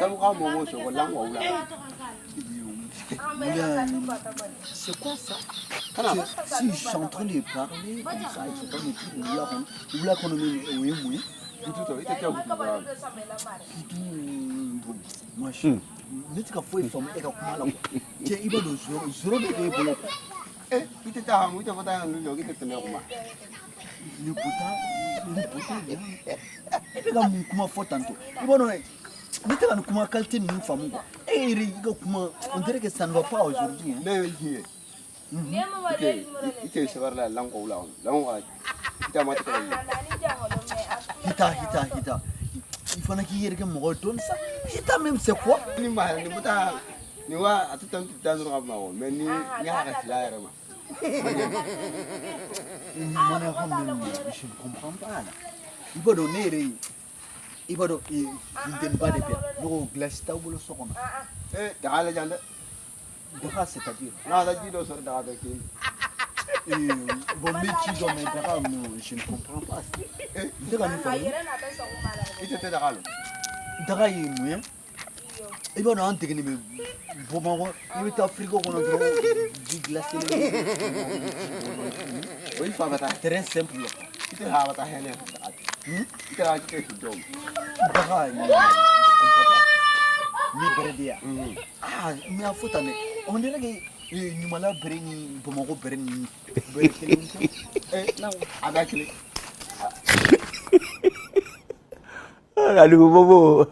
Sabu ka mɔgɔw sɔgɔ lan wa wula. C'est quoi ça? Kana. Si je suis en train de parler comme ça, il faut pas me dire wula kɔnɔ. Wula kɔnɔ min o ye mun ye? Butu tɔ i tɛ taa butu la. Putu, bon, moi je ne tɛ ka foyi faamu e ka kuma la quoi. Cɛ, i b'a dɔn zéro zéro de b'e bolo quoi. Eh, i tɛ taa hamu, i tɛ fɔ taa yan jɔ k'i tɛ tɛmɛ kuma. Ni bota ni bota yan. E bɛ ka mun kuma fɔ tantôt? I b'a dɔn ne tɛ ka nin kuma qualité ninnu faamu quoi. E yɛrɛ i ka kuma, on dirait que ça ne va pas aujourd'hui, hein. Ne ye ji ye. I tɛ sabari la lan kɔ wula kɔnɔ. Lan wa i tɛ ma tɛ kɛ. Hita hita hita. Il fana k'i yɛrɛ kɛ mɔgɔ ye dɔɔni sa. Hita même, c'est quoi? Ni ma ni buta ni wa a tɛ tan tan dɔrɔn ka Bamakɔ mais ni ni y'a ka sila yɛrɛ ma. Mana même, je ne comprends pas là. I b'a dɔn ne yɛrɛ ye, i b'a dɔn funteniba de bɛ yan. Ne ko glace t'aw bolo so kɔnɔ? Eh, daga la jan dɛ. Daga, c'est-à-dire? N'a ka ji dɔ sɔrɔ daga bɛ kin. Bon, n bɛ ji dɔ, mais daga, non, je ne comprends pas. N tɛ ka nin faamu. I tɛ daga lɔ. Daga ye mun ye? I b'a dɔn an degelen bɛ Bamakɔ, i bɛ taa frigo kɔnɔ dɔrɔn, ji glacé. O i fa bɛ taa. Très simple. I tɛ ha bɛ taa hɛnɛ daga. I tɛ ka kɛ dɔw. Daga, je comprends pas. Ni bɛrɛ de yan. Ah, mais a fɔ tan dɛ, on dirait que Ɲamana bɛrɛ ni Bamakɔ bɛrɛ ni bɛrɛ kelen tɛ. Eh, a bɛ kelen. Aliou Bobo.